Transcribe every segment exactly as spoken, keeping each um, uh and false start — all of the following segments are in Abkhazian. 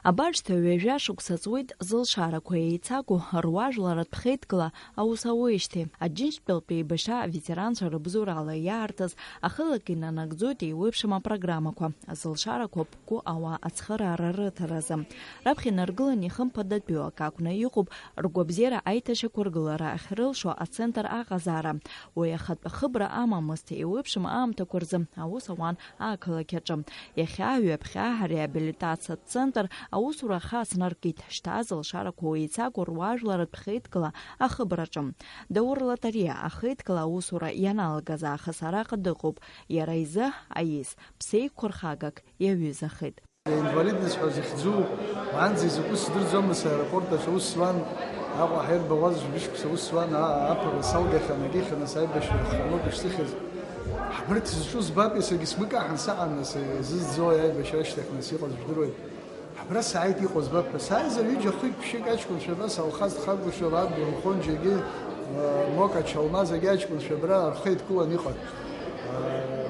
Абаршҭа ҩажәа шықәса ҵуеит зылшарақәа еицаго руажәларатә хеидкыла аус ауеижьҭеи. Аџьынџьтәылатәи еибашьра аветеранцәа рыбзоурала иаартыз ахылак инанагӡоит еиуеиԥшым апрограммақәа, зылшарақәа ԥку ауаа ацхыраара рыҭаразы. Раԥхьа инаргыланы ихымԥадатәиу акы акәны иҟоуп ргәабзиара аиҭашьақәыргылара ахьрылшо ацентр аҟазаара. Уи ахатә ахыбра амамызт, еиуеиԥшым аамҭақәа рзы аус ауан ақалақь аҿы. Иахьа ҩаԥхьа ареабилитациатә центр аусура ахы аснаркит, шьҭа зылшарақәа еицаго руажәларатә хеидкыла ахыбраҿы. Даур Латариа ахеидкыла аусура ианалагаз аахыс араҟа дыҟоуп. Иара изы аиз, ԥсеиқәырхагак иаҩызахеит. Инвалидность ҳәа захьӡу, уаанӡа изакәу сдырӡомызт, аеропорт аҿы аус зуан, Аҟәа ҳаирбаӷәаз жәбжьқәса аус зуан, а-, аԥара салгахьан, агьихьан, нас аибашьра хануп ишсыхьыз. Ҳбырҭ зҿу збап, егьсагьы смыкаҳан саҟан, нас изызӡои аибашьра ашьҭахь, нас иҟаз жәдыруеит. Абра сааит, иҟоу збап ҳәа. Сааизар ҩыџьа хҩык ԥшьык аҷкәынцәа абас Алхас дхагәышьала аб инхон, џьаргьы, э, Мока Чалмазагьы аҷкәынцәа абра рхы еидкылан иҟан. Э,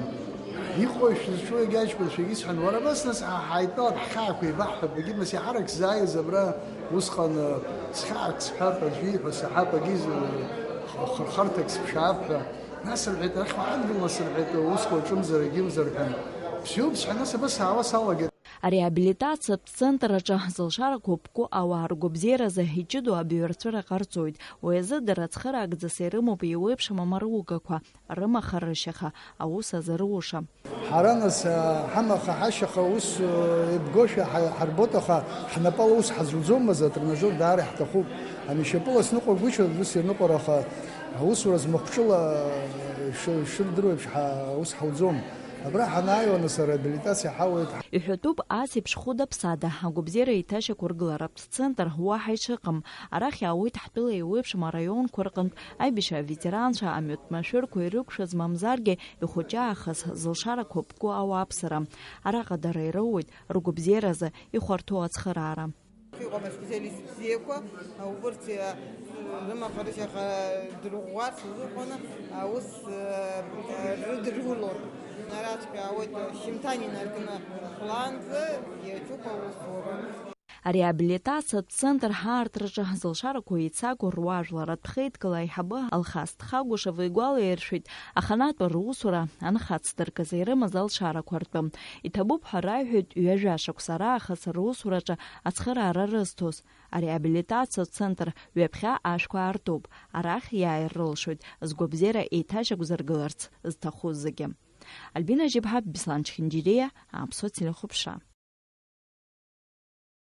иҟоу шәызҿу егьи аҷкәынцәагьы исҳәан, уара абас нас ҳа ҳаидтәалап, ҳхьаақәа еибаҳҳәап, егьи нас иаҳарак сзааиз абра усҟан, э, схьаак сҳәап, аӡәы ииҳәо саҳап, агьи з-, х-, хырхарҭак сыԥшаап ҳәа. Нас рҳәеит, арахь уаадгыл, нас рҳәеит, усқәа уаҿымзар, егьымзар ҳәа. Бзиоуп сҳәан, нас абас саауа салагеит. Ареабилитациатә центр аҿы зылшарақәа ԥку ауаа ргәабзиаразы иҷыдоу абаҩрацәара ҟарҵоит. Уи азы дара цхыраагӡас ирымоуп еиуеиԥшым амаругақәа, рымаха-рышьаха, аус азыруша. Ҳара нас, а, ҳамаха-ҳашьаха ус, э, еибгошәа ҳа-, ҳарбоит, аха ҳнапала ус ҳазуӡомызт, атренажер даара иаҳҭахуп. Ани шьапыла сныҟәагәышьоит, ус ирныҟәар, аха аусура змахәҿыла, э, ш-, шырдыруеиԥш, ҳа-, ус ҳауӡом. Абра ҳанааиуа, нас, ареабилитациа ҳауеит. Иҳәатәуп, ас еиԥш хәыда-ԥсада агәабзиара еиҭашьақәыргыларатә центр уаҳа ишыҟам. Арахь иаауеит ҳтәыла еиуеиԥшым араионқәа рҟынтә аибашьра аветеранцәа, амҩатә машәырқәа ирықәшәаз, мамзаргьы ихәыҷы аахыс зылшарақәа ԥку ауааԥсыра. Араҟа дара ироуеит ргәабзиаразы ихәарҭоу ацхыраара. Иҟоума аспециалист бзиақәа, убырҭ, э, рымаха-рышьаха дырӷәӷәарц азыҳәан аус, э, рыдырулон. Араҵәҟьа ауеит, шьымҭан инаркны хәлаанӡа иаҿуп аусура. Ареабилитациатә центр ҳаартраҿы зылшарақәа еицаго руаажәларатә хеидкыла аиҳабы Алхас Тхагәышева игәалаиршәеит, аханатә русура анхацдыркыз ирымаз алшарақәа ртәы. Иҭабуп ҳәа раҳәоит ҩажәа шықәса раахыс русураҿы ацхыраара рызҭоз. Ареабилитациатә центр ҩаԥхьа ашәқәа аартуп. Арахь иааир рылшоит згәабзиара еиҭашьақәзыргыларц зҭаху зегьы. Альбина Жьыбҳа, Беслан Чхинџьириа, Аԥсуа телехәаԥшра.